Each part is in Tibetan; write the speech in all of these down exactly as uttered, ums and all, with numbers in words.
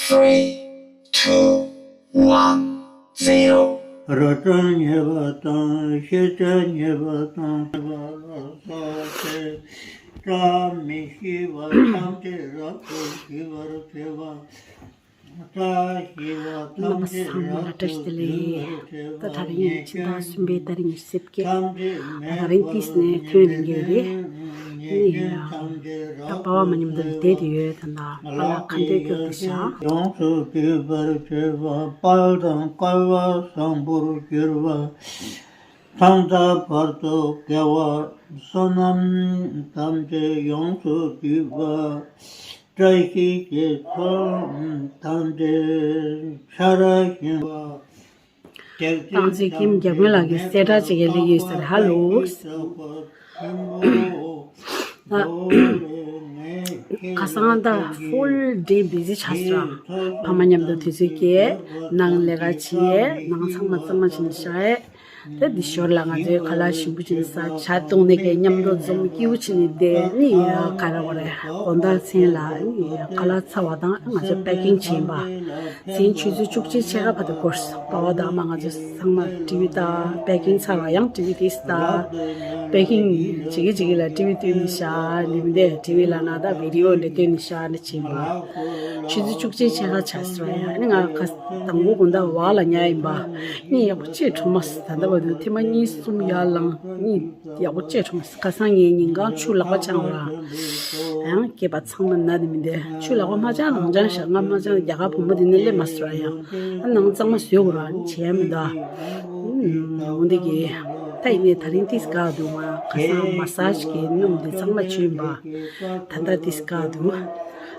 Three, two, one, zero. རོལ་པ་རྙེད་པ་དང་ཤེས་བྱ་རྙེད་པ་དང་ཤེས་པ་ལ་སོགས་པའི་བཀྲ་མི་ཤིས་པ་ཐམས་ཅད་རབ་ཏུ་ཞི་བར་བྱེད་པ། བཀྲ་ཤིས་པ་ཐམས་ཅད་རབ་ཏུ་ཞི་བར་བྱེད་པ། ད་ད་རིང་ཕྱི་ཟླ་གསུམ་པའི་ཏ་རིག་ཉི་ཤུ་རྩ་བརྒྱད། ད་རིང་ཏིས་ནས་ཐོན་རིང་གི་རེད། ནི་ད་པ་བ་མ་ཉམས་དང་བསྡད་དེ་ཡོད། ད་ད་པ་ལ་ཁ་འདོན་སྐྱོར་དེ་བཞག་ཡོངས་སུ་གྲུབ་པར་བྱེད་པ། དཔལ་དང་བསྐལ་པ་བཟང་པོར་གྱུར་པ། ཐོག་མཐའ་བར་དུ་དགེ་བ་བསོད་ནམས་ཐམས་ཅད་ཡོངས་སུ་གྲུབ་པ། བཀྲ་ཤིས་ཀྱི་ཚོགས་ཐམས་ཅད་ཤར་བཞིན་པ། བདག་ཚོའི་ཁྱིམ་རྒྱ་དཔོན་ལགས་ཀྱི་གསལ་བསྒྲགས་ཅིག་ཡང་སླེབས་ཡོད་ཟེར། ཧ་ལོ། ཁ་སང་ད་ཧྥུལ་ཌེ་བི་ཛི་ཆགས་སོང་ར། ཕ་མ་མཉམ་དུ་དུས་ཚོད་སྐྱེལ། ནང་ལས་ཀ་བྱེད། ནང་ཚང་མ་གཙང་མ་བྱས་ནས་བཞག་ད་འདི་ཞོར་ལ་ང་ཚོའི་ཁ་ལག་ཞིམ་པོ་བྱས་ནས་ཟ། ཇ་བཏུང་ནས་ཀྱི་མཉམ་དུ་འཛོམས། སྐྱིད་པོ་བྱས་ནས་བསྡད། ནི་ག་རེ་བ་རེད། དགོང་དག་མཚན་ལ་ནི་ཁ་ལག་ཚར་བ་དང་ང་ཚོ་པེ་ཀིང་བྱེད་པ། མཚན་ཆུ་ཚོད་བཅུ་གཅིག་ཕྱེད་ཀ་བར་དུ་འགོར་སོང་། པ་ཕ་དང་མ་ང་ཚོ་ཚང་མ་ཊི་ཝི་ལྟ། པེ་ཀིང་ཚར་བ་ཡང་ཊི་ཝི་དེ་ལྟ། པེ་ཀིང་བྱེད་ཀྱི་བྱེད་ཀྱི་ལ་ཊི་ཝི་སྟོན་ནས་བཞག་ནི་མི་འདུག་ཊི་ཝི་ལ་ན་ད་བི་ཌི་ཨོ་འདྲ་སྟོན་ནས་བཞག་ནི་བྱེད་པ། ཆུ་ཚོད་བཅུ་གཅིག་ཕྱེད་ཀ་ཆགས་སོང་ཡ། ནི་ང་ཁ་དང་པོ་དགོང་དག་བག་ལ་ཉལ་ཡིན་པ། ནི་ཡག་པོ་ཅིག་གྲོངས་མ་སོང་། ད་ལྟ་བར་དུ་ཐེངས་མ་གཉིས་གསུམ་ཡར་ལངས། ནི་ཡག་པོ་ཅིག་གྲོངས་མ་སོང་། ཁ་སང་ངས་ཉིན་གང་ཆུ་ལག་པ་འཆང་བ། ཡང་སྐྱེས་པ་ཚང་མ་ན་ནི་མི་འདུག་ཆུ་ལག་པ་མ་འཆང་ནང་འཆང་ཤག་ང་མ་འཆང་རྒྱ་གར་བུ་མོ་དེ་ནས་སླེབས་མ་སོང་ར། ཡང་ཨ་ནང་གཙང་མ་བཟོས་དགོས་ར། བྱས་མི་འདུག་འོ་འདི་གི་ད་ཡིན་ནའི་ད་རིང་ཏིས་དགའ་འདུག་ང་ཁ་སང་མ་སཱ་ཇི་གི་སྣུམ་དེ་ཚང་མ་བྱུགས་ཡིན་པ། ད་ལྟ་ཏིས་དགའ་འདུག་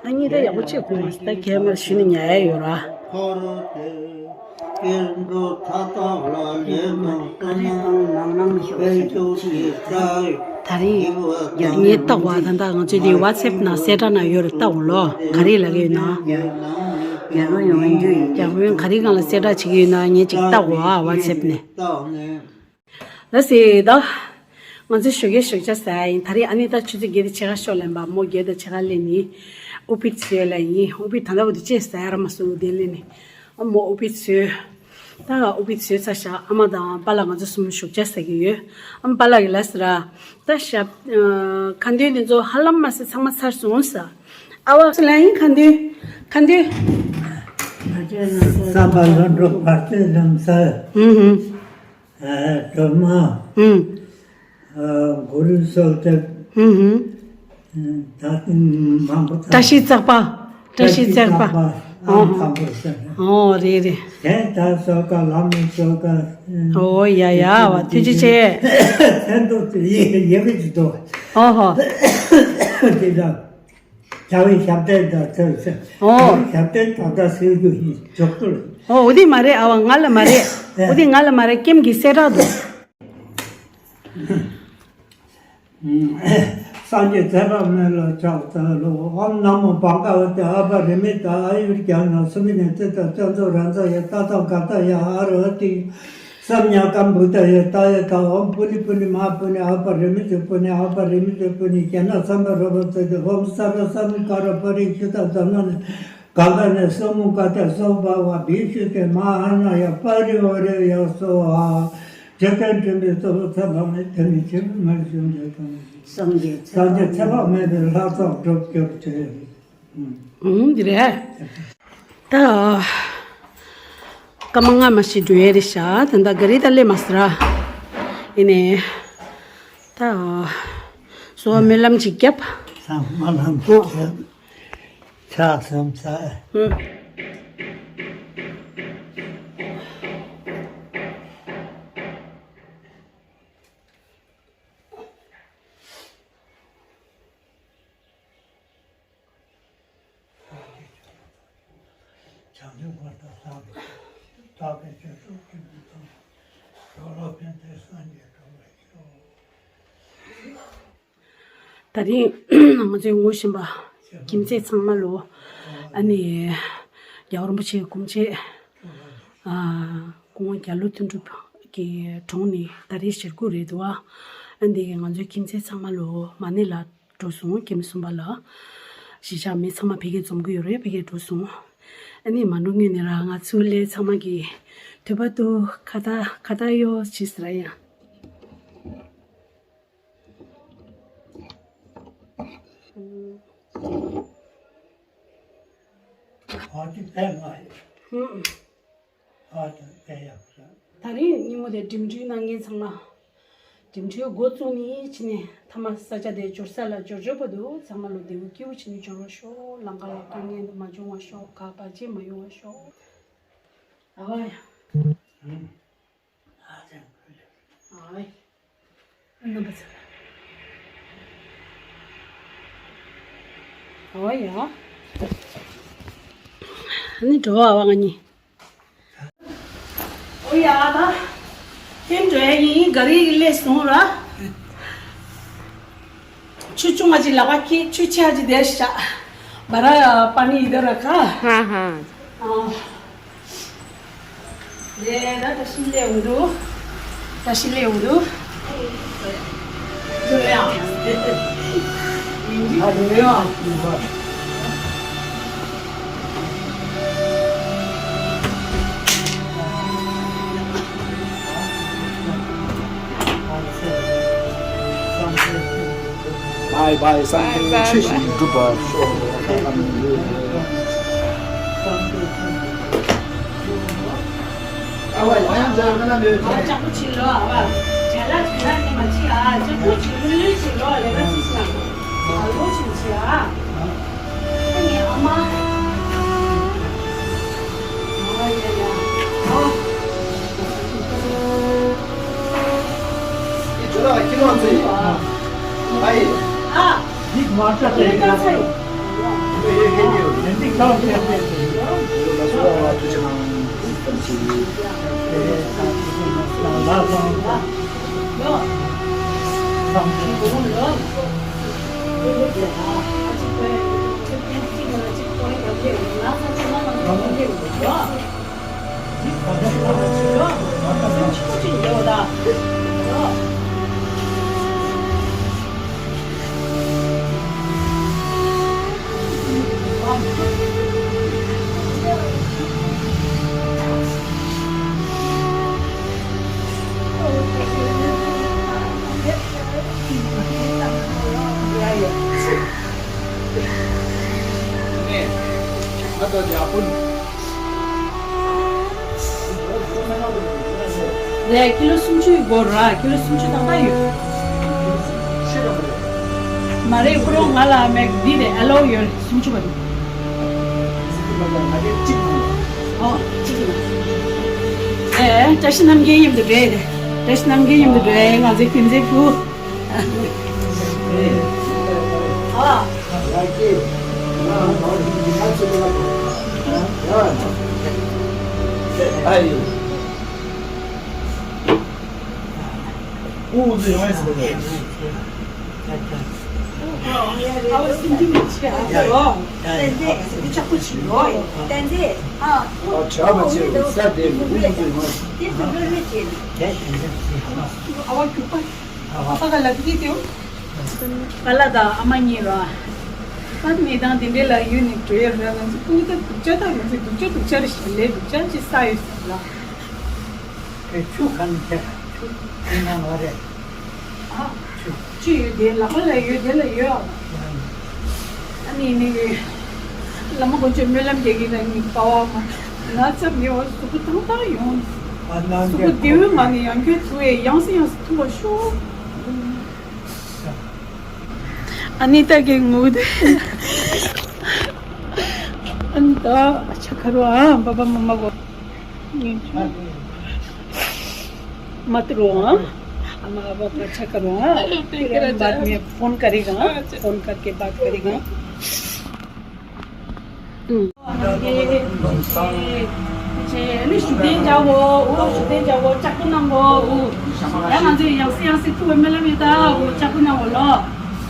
ཨ་ནི་ད་ཡག་པོ་ཅིག་གོ་མ་སོང་། ད་གད་མོ་ཞུ་ནས་ཉལ་ཡ་ཡོད་ར། ད་རིང་ངས་ལྟ་བ་ད་ལྟ་ང་ཚོའི་དེ་ཝ་ཊི་སེབ་ནང་གསལ་བསྒྲགས་ནང་ཡོད་རེད། ལྟ་འོ་ལོ། ག་རེ་ལབ་ཀྱི་ཡོད་ན། རྒྱ་དཔོན་ག་རེ་སྒང་ལ་གསལ་བསྒྲགས་བྱེད་ཀྱི་ཡོད་ན་ངས་ཅིག་ལྟ་འོ་ཨ། ཝ་ཊི་སེབ་ནས། ལགས་སེ་ད། ང་ཚོས་ཞོགས་ཀས་ཞོགས་ཇ་ཟ་ཡ་ཡིན། ད་རེས་ཨ་ནི་ད་ཆུ་ཚོད་བརྒྱད་དང་ཕྱེད་ཀ་ཤོག་ལེན་པ། མོ་བརྒྱད་དང་ཕྱེད་ཀ་སླེབས་ནི། ཨུ་པིད་བཟོས་ལ་ཡིན། ཨུ་པིད་ད་ལྟ་བར་དུ་ཅེས་ཟ་ཡ་ར་མ་སོང་། དེ་སླེབས་ནི། ཨ་མོ་ཨུ་པིད་བཟོས། ད་ཨུ་པིད་བཟོས་ཚར་ཤག་ཨ་མ་དང་པཱ་ལགས་ང་ཚོ་གསུམ་ཞོགས་ཇ་ཟ་གི་ཡོད། ཨ་མ་པཱ་ལགས་ཀྱིས་ལབ་ཟེར་ར། ད་ཞབས་ཁ་འདོན་དེ་ཚོ་ཧ་ལམ་མ་ཟད་ཚང་མ་ཚར་སོང་ཟེར། ཨ་བ་ལ་ཡིན་ཁ་འདོན། ཁ་འདོན། བསམ་པ་ལྷུན་གྲུབ་བར་ཆད་ལམ་སེལ། ཧུམ་ཧུམ། སྒྲོལ་མ། ཧུམ། གུ་རུ་གསོལ་འདེབས། ཧུམ་ཧུམ། ད་མང་པོ། བཀྲ་ཤིས་བརྩེགས་པ། བཀྲ་ཤིས་བརྩེགས་པ། ཨང་དང་པོ་ཟེར། ཨོ་རེད་རེད། གཞན་དག་གསོལ་ཁ་ལམ་གསོལ་ཁ། ཨོ་ཡ་ཡ་བ་ཐུགས་རྗེ་ཆེ། མཚན་ཐོ་དེ་ཡི་ཡི་གེ་ཅིག་འདུག་ཨོ་ཧོ། དེ་ལ། རྒྱལ་བའི་ཞབས་བརྟན་དང་ཚོས་ཚོས། ཨོ། རྒྱལ་བའི་ཞབས་བརྟན་དང་ད་སེལ་རྒྱུ་ཡིན་འཇོག་ཏུ་ལ། ཨོ་འོ་དེ་མ་རེད་ཨ་བ། ང་ལ་མ་རེད། ཨེ། འོ་དེ་ང་ལ་མ་རེད། ཀེམ་གྱི་གསལ་བསྒྲགས་འདུག་སངས་རྒྱས་ཚེ་དཔག་མེད་ལ་ཕྱག་འཚལ་ལོ། ཨོཾ་ན་མོ་བྷ་ག་ཝ་ཏེ། ཨ་པ་རི་མི་ཏ་ཨ་ཡུར་གྱ་ན་སུ་མི་ནེ་ཙི་ཏ་ཙ་ཛོ་ར་ཛ་ཡ་ཏ་ཏ་ག་ཏ་ཡ་ཨ་ར་ཏི། སམ་ཉ་ཀམ་བུ་ཏ་ཡ་ཏ་ཡ་ཏ། ཨོཾ་པུ་ནི་པུ་ནི་མ་པུ་ནི། ཨ་པ་རི་མི་ཙི་པུ་ནི། ཨ་པ་རི་མི་ཙི་པུ་ནི། ཀྱ་ན་སམ་བ་རོ་བ་ཙི་ཏི། ཨོཾ་ས་ར་སམ་ཀ་ར་པ་རི་ཤུ་ཏ་ཛ་ན་ནི་ག་ག་ནི་སོ་མུ་ཀ་ཏ་སོ་བ་བ་བི་ཤུ་ཏི་མ་ཧ་ན་ཡ་པ་རི་ཝ་རེ་ཡ་སོ་ཧ། འཇིག་རྟེན་འདྲེན་པའི་གཙོ་བོ་ཚེ་དཔག་མེད། དེ་ནི་ཆེན་པོའི་ངར་བྱུང་འདྲེན་དང་། སངས་རྒྱས་ཚེ་དཔག་མེད་པའི་ལྷ་ཚོགས་སྒྲུབ་གྱུར་ཅིག་ཨུམ་འདི་རེད། ད་སྐར་མ་ལྔ་མ་ཞིག་འགྲོ་ཡས་རེད་ཤག་ད་ད་ག་རེ་ད་སླེབས་མ་སོང་ར། ཡིན་ནའི་ད་གསོལ་བ་སྨོན་ལམ་ཅིག་བརྒྱབ། ཚང་མ་ལམ་ཅིག་བརྒྱབ། ཕྱག་གསུམ་འཚལ། ཨུམ། བྱང་ཆུབ་བར་དུ་བསམ་པའི་ཕྱིར། བདག་གིས་ཆོས་སུ་ཁས་བླངས་ཀྱང་། སྲིད་པ་ལ་ཕན་མཛད་སངས་རྒྱས་འགྲུབ་པར་ཤོག་ད་རིང་ང་ཚོའི་ངོ་ཤེས་པ་ཁྱིམ་མཚེས་ཚང་མ་ལོ། ཨ་ནི་རྒྱལ་བ་རིན་པོ་ཆེའི་སྐུ་མཆེད། ཨ། སྐུ་ངོ་རྒྱ་ལོ་དོན་གྲུབ་ཀྱི་གྲོངས་ནས་ད་རེས་ཞེ་དགུ་རེད་འདུག་ཨ། ཨ་འདི་གི་ང་ཚོའི་ཁྱིམ་མཚེས་ཚང་མ་ལོ་མ་ཎི་ལ་འགྲོ་སོང་། ཁྱིམ་གསུམ་པ་ལ། གཞིས་ཆགས་མི་ཚང་མ་ཕ་གིར་འཛོམས་ཀྱི་ཡོད་རེད། ཕ་གིར་འགྲོ་སོང་ ཨ་ནི་མ་འགྲོ་སྔོན་ནས་ར་ང་ཚོའི་ལས་ཚང་མ་གི་དུས་བབ་ཏུ་ཁ་ཏ་ཁ་ཏ་གཡོག་བྱས་ཟེར་ཡ། ཨ་ཅི་ཕན་མ་ཡོད། ཧུམ། ཨ་ཅི་ཕན་ཡག་ས། ད་རིང་ཉིན་མོ་དེ་འགྲིམ་འགྲུལ་གནང་མཁན་ཚང་མ། འགྲིམ་འགྲུལ་འགོ་བཙུགས་ནས་ཕྱིན་ནས་མཐའ་མ་ས་ཆ་དེ་འབྱོར་ས་ལ་འབྱོར་འབྱོར་བར་དུ་ཚང་མ་ལོ་བདེ་པོ་སྐྱིད་པོ་བྱས་ནས་འབྱོར་བར་ཤོག་ལམ་ཁ་ལ་དཀའ་ངལ་མ་བྱུང་བར་ཤོག་ག་བར་ཆད་མ་ཡོང་བར་ཤོག་ཨ་ཝ་ཡ། ཨ་ཡ། རྣམ་པ་ཚོ། ཨ་ཝ་ཡ། ཨ་ནི་འགྲོ་བ་ཨ་ཝ་ང་གཉིས། ཨོ་ཡ་ད། ཐེམ་འགྲོ་ཡ་ཡིན། ག་རི་སླེབས་སོང་ར། ཆུ་ཆུང་བ་ཅིག་ལག་པ་ཁྱེར། ཆུ་ཆེ་བ་ཅིག་དེར་བཞག་བ་ར་པ་ནི་ཡི་དོ་ར་ཁ། ཧ་ཧ། ཨ། ལས་ད་བཀྲ་ཤིས་སླེབས་འོང་འདུག་བཀྲ་ཤིས་སླེབས་འོང་འདུག་བྷའི་བྷའི། སང་ཉིན་ཆོས་ཤིག་འགྲུབ་པར་ཤོག་ཨ་བ་ཡང་ཡང་མཛད་མི་ལ་མེད། ཨ་ཅག་པོ་ཆེ་ལོ། ཨ་བ་བྱ་ལ་བྱ་ལ་ནི་མ་ཆེ། ཨ་ཅག་པོ་ཆེ་ལོ་ལོ་ཆེ་ལོ། ལས་ཀ་ཆེ་ཤི་ན་ཨ་ལོ་ཆེ་ཆེ། ཨ་ཨ་ནི་ཨ་མ། ཨ་ཡ་ཡ། ཨ། རེད། ཀི་ལོ་སུམ་ཅུ་ཡི་སྒོར་ར། ཀི་ལོ་སུམ་ཅུ་ཏག་ཏག་ཡོད། མ་རེད། ཁོ་རང་ང་ལ་མེག་འདི་རེད། ཨ་ལོ་ཡོད་རེད། སུམ་ཅུ་བ་རེད། ཨོ་གཅིག་ཡིན། ཨེ་བཀྲ་ཤིས་རྣམ་རྒྱལ་མཉམ་དུ་འགྲོ་ཡ་རེད། བཀྲ་ཤིས་རྣམ་རྒྱལ་མཉམ་དུ་འགྲོ་ཡ། ང་ཚོའི་དགེ་མཛེས་བུ། པ་ལགས་དང་ཨ་མ་གཉིས་ར། ཨ་ནི་དང་དེ་འདྲའི་ལ་ཡུལ་ནས་འགྲོ་ཡ་ར། ང་ཚོ་སྤུན་ཟླ་སྡུག་ཅག་དང་། ང་ཚོ་སྡུག་ཅག་སྡུག་ཅག་རེད་ཤག་ལས་སྡུག་ཅག་ཅིག་བསགས་ཡོད་ཟེར་ལ། ཁོས་ཆུ་གང་ནས་ཁྱེར། ཆུ་ཁྱེར་ན་ནོར་རེད། ཨ། ཆུ། ཆུ་ཡོད་དེ། ལག་པ་ལ་ཡོད་དེ་ལ་ཡོད། ཨ་ནི་ནི། བླ་མ་དཀོན་མཆོག་སྨོན་ལམ་རྒྱག་གི་ན་ནི་དཀའ་བ་མ། ན་ཚ་མེད་པར་གཟུགས་པོ་ཐང་ཐང་ཡོང་། གཟུགས་པོ་བདེ་བོའི་ངང་ནས་ཡང་སྐྱོན་ཐུབ་པའི་ཡང་སེ་ཡང་སེ་ཐུབ་པར་ཤོག་ཨ་ནི་ད་གི་ངུ་དེ། ཨ་ནི་ད་ཆ་ཁ་རུ་ཨ་པ་པ་མ་མ་གོ། मत रो हाँ। हम अब अपना अच्छा करो हाँ। फिर हम बाद में फोन करेगा हाँ। फोन करके बात करेगा। ནི་ཞུ་རྟེན་བྱའོ། འོ་ཞུ་རྟེན་བྱའོ། ལྕགས་པོ་གནང་གོ། འོ་ཡ་ང་ཚོས་ཡང་སེ་ཡང་སེ་ཐུག་པའི་སྨོན་ལམ་ཡོད་ད། འོ་ལྕགས་པོ་གནང་གོ་ལོ།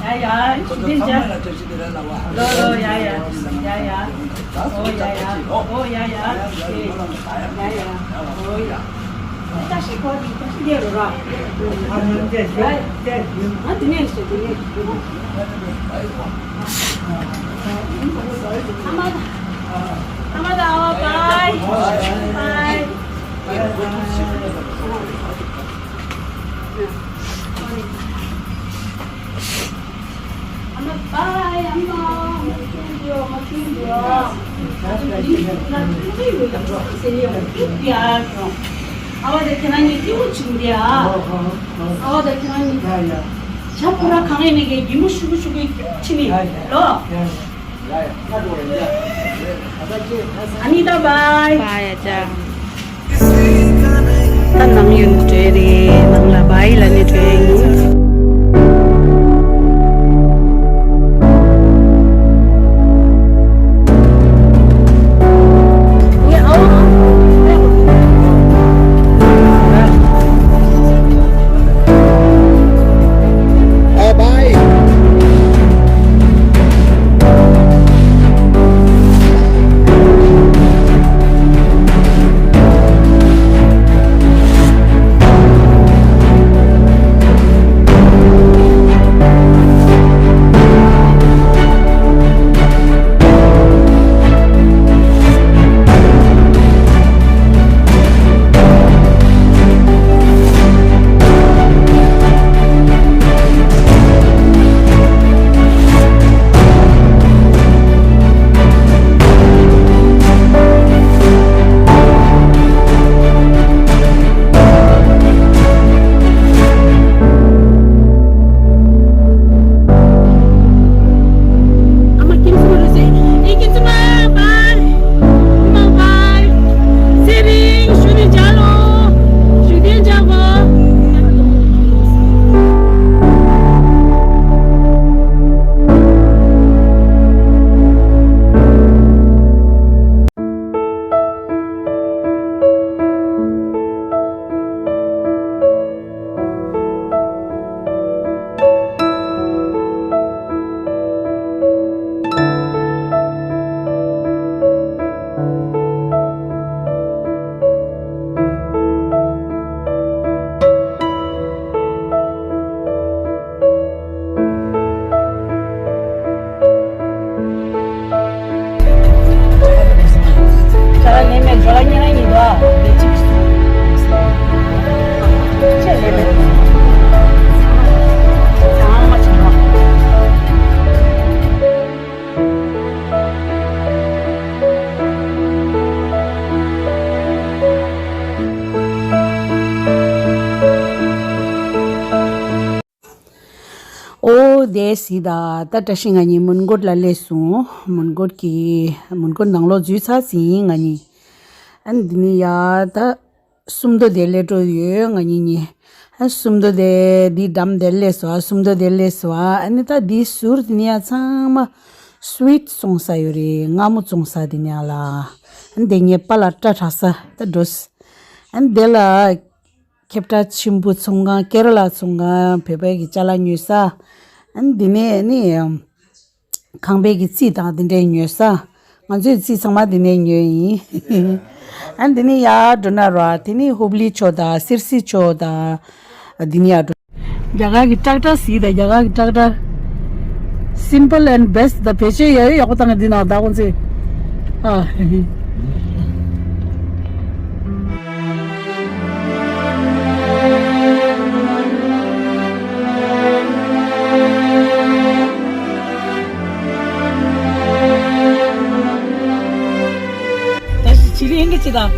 ཡ་ཡ་ཞུ་རྟེན་བྱ། ལོ་ལོ་ཡ་ཡ་ཡ་ཡ། འོ་ཡ་ཡ། འོ་ཡ་ཡ། ཡ་ཡ། འོ་ཡ། བཀྲ་ཤིས་སྒོ་ནས་བཀྲ་ཤིས་བདེ་རོགས་ར། ཨ་དེ་ནས་ཞེས་དེ་ནས། ཨ་མ། ཨ་མ། ཨ་བ་དེ་ཁྱེད་རང་གཉིས་སྐྱིད་པོ་བྱུང་རེད་ཨ། ཨ་བ་དེ་ཁྱེད་རང་གཉིས་ཞབས་ཁོ་ར་གང་ཡིན་ནི་གི་གད་མོ་ཤུ་གུ་ཤུ་གུ་སྐྱིད་པོ་བྱེད་ནི་ལོ། ཨ་ནི་ད་བའི། བའི་ཨ་ཅག་ད་ནང་ཡོང་གྲོས་རེད། ནང་ལ་བའི་ལ་ནི་གྲོས་ཡིན། ཨོ་དེ་སི་ད་ད་བཀྲ་ཤིས་ང་གཉིས་མོན་གྷོ་ལ་སླེབས་སོང་། མོན་གྷོ་གི་མོན་གྷོ་ནང་ལོགས་འཛུལ་ཚར་ཟིན་ང་གཉིས། ཨ་ནི་འདི་ནི་ཡ་ད་སུམ་མདོ་དེ་སླེབས་འགྲོ་ཡོད་ང་གཉིས་གཉིས། ཨ་སུམ་མདོ་དེ་འདི་འགྲམ་དེ་སླེབས་སོང་། ཨ་སུམ་མདོ་དེ་སླེབས་སོང་། ཨ་ནི་ད་འདི་ཟུར་དེ་ནི་ཡ་ཚང་མ་སུ་ཝིཊ་བཙོང་ས་ཡོད་རེད། མངར་མོ་བཙོང་ས་དེ་ནི་ཡ་ལ། ཨ་ནི་དེ་ངའི་པཱ་ལགས་སྐྲ་བྲེག་ས་ད་འགྲོ། ཨ་ནི་དེ་ལ། ཁེབས་ཁྲ་ཆེན་པོ་ཚོང་ཁང་ཀེ་ར་ལ་ཚོང་ཁང་བོད་པའི་གི་ཅ་ལག་ཉོ་ས། ཨ་ནི་འདི་ནས་ནི་ཁང་པའི་གི་རྩིས་དང་འདི་འདྲའི་ཉོ་ས། ང་ཚོའི་རྩིས་ཚང་མ་འདི་ནས་ཉོས་ཡིན། ཨ་ནི་འདི་ནས་ཡར་འགྲོ་ན་ར་དེ་ནི་ཧུབ་ལི་ཕྱོགས་དང་སིར་སི་ཕྱོགས་དང་འདི་ནས་ཡར་འགྲོ། རྒྱ་གར་གི་ཏྲག་ཏྲག་ཟིག་དང་རྒྱ་གར་གི་ཏྲག་ཏྲག Simple and best ད་བེད་སྤྱོད་ཡག་ཡག་པོ་བཏང་གི་འདི་ནང་ད་ཁོང་ཚོས་ཨ། ད་ཞིག་ཆི་ལི་ཡིན་གི་ཅི་དང་།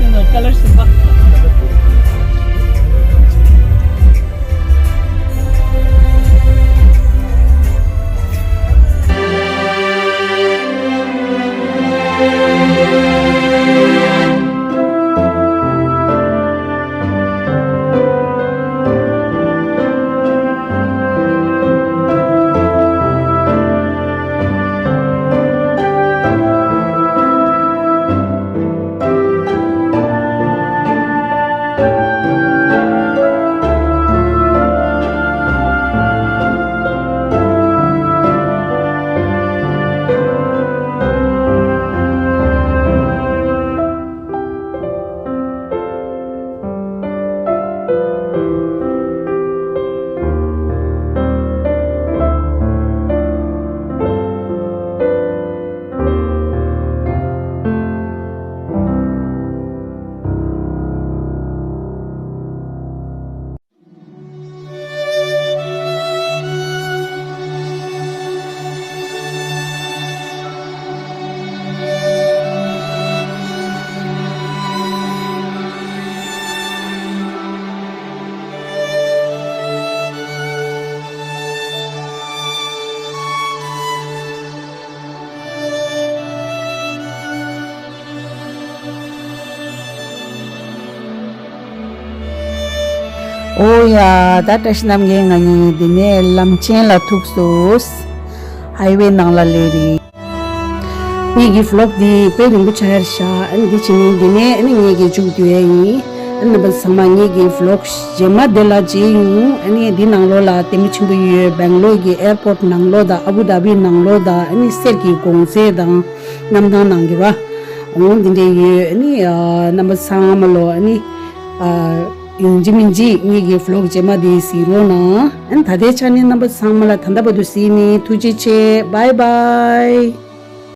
ཡིན་ནོ་ཀ་ལར་ཞིག་པ། ཨོ་ཡ། ད་བཀྲ་ཤིས་རྣམ་རྒྱལ་ང་གཉིས་འདི་ནས་ལམ་ཆེན་ལ་ཐུག་སོང་། ཧའི་ཝེ་ནང་ལ་སླེབས་རེད། ངེད་ཀྱི་ཝི་ལོག་འདི་དཔེ་རིང་པོ་ཆགས་ཡ་ཤག་ཨ་ནི་འདི་བྱས་ནས་འདི་ནས་ཨ་ནི་ངེད་ཀྱི་མཇུག་བསྡུ་ཡ་ཡིན། ཨ་ནི་རྣམ་པ་ཚང་མ་ངེད་ཀྱི་ཝི་ལོག་རྗེས་མ་དེ་ལ་མཇལ་ཡོང་། ཨ་ནི་འདི་ནང་ལོགས་ལ་ལྟད་མོ་ཆེན་པོ་ཡོད། སྦེང་ལོར་གྱི་ཨེར་པོར་ཊི་ནང་ལོགས་དང་ཨ་བུ་དྷ་བི་ནང་ལོགས་དང་ཨ་ནི་གསེར་གྱི་གོང་ཚད་དང་གནམ་ཐང་ནང་གི་ར། འོང་འདི་འདྲས་ཡོད། ཨ་ནི་ཨ་རྣམ་པ་ཚང་མ་ལོ་ཨ་ནི་ཨ་ཡིན་གཅིག་མིན་གཅིག་ངེད་ཀྱི་ཝི་ལོག་རྗེས་མ་དེ་གཟིགས་རོགས་གནང་། ཨ་ནི་ད་ལྟའི་ཆ་ནས་རྣམ་པ་ཚང་མ་ལ་ད་ལྟ་བར་དུ་གཟིགས་ནས་ཐུགས་རྗེ་ཆེ། བྷའི་བྷའི།